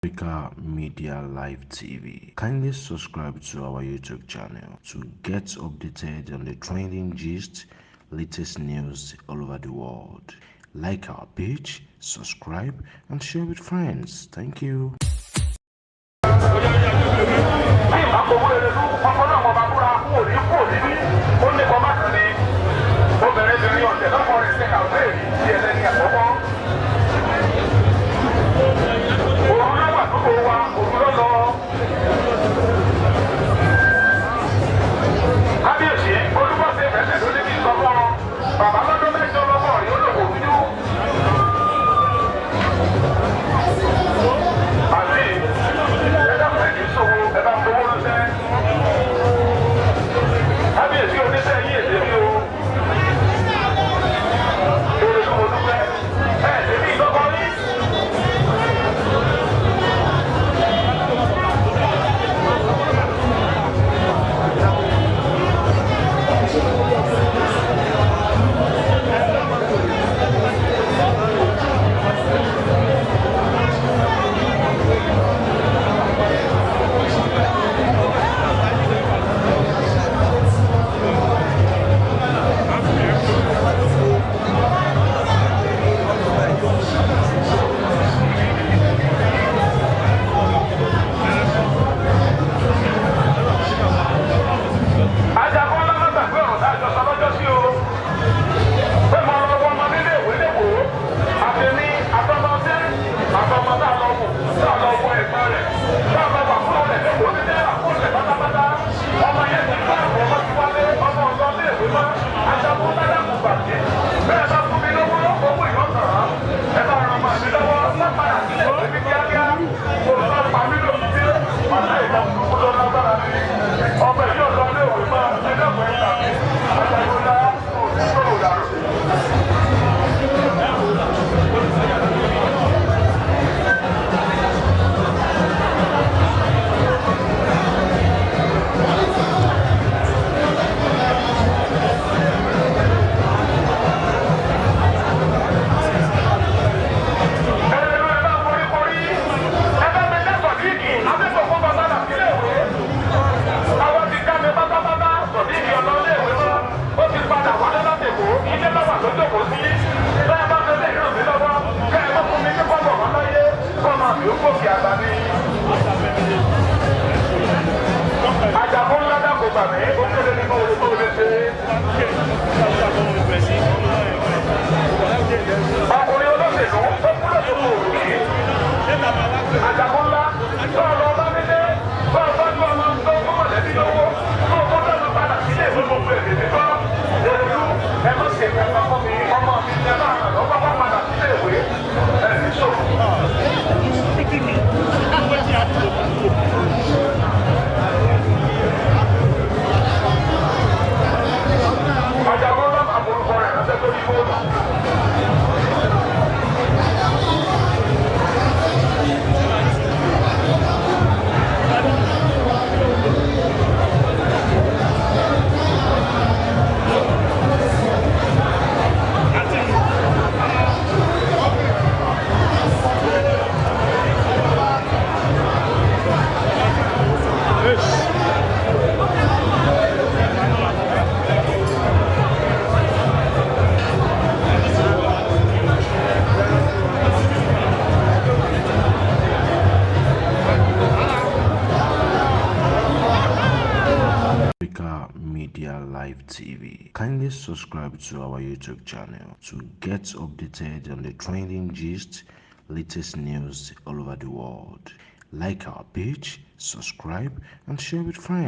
Africa Media Live TV. Kindly subscribe to our YouTube channel to get updated on the trending gist, latest news all over the world. Like our page, subscribe, and share with friends. Thank you. Africa Media Live TV. Kindly subscribe to our YouTube channel to get updated on the trending gist, latest news all over the world. Like our page, subscribe, and share with friends.